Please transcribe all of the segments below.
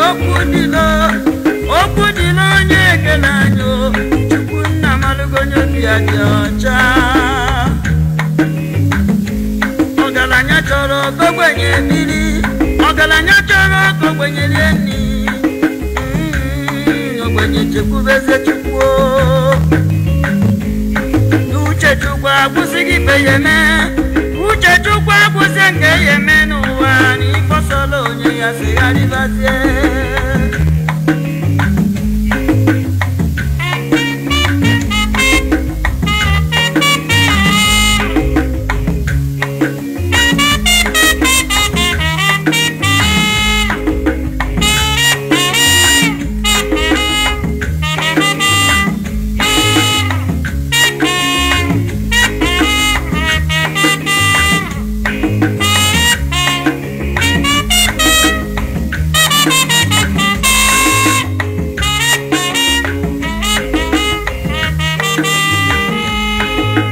Okwu dịla, okwu dịla onye ekele anyị o. Chukwu nna malụgo onye obi ya dị ọcha. Ọgaranya chọrọ ka ogbenye biri, ọgaranya chọrọ ka ogbenye rie nri. Ogbenye chekwubeze Chukwu o. Uche Chukwu akwụsịghị ife ya eme, uche Chukwu akwụsị nke ya eme n'ụwa na ifọsọla onye ya sigharịbazie.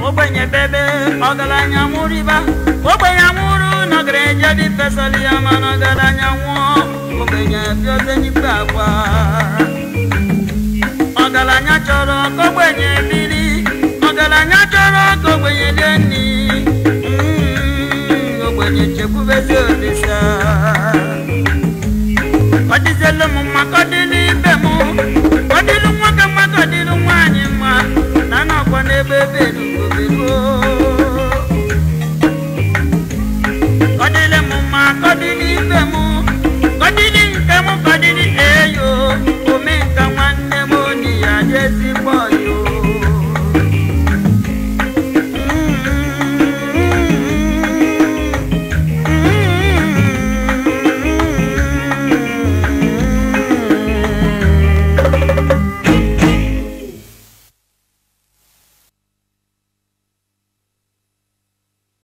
Ogbenye bebe ọgaranya nwụrịba, ogbenye nwụrụ n'ọgaranya dị fesali ya, mana ọgaranya nwụọ ogbenye bịazie n'ikpe akwa. Ọgaranya chọrọ ka ogbenye biri, ọgaranya chọrọ ka ogbenye rie nri. Ogbenye chekwubezi Olisa. Ọ dịzielu m mma ka ọ dịlụ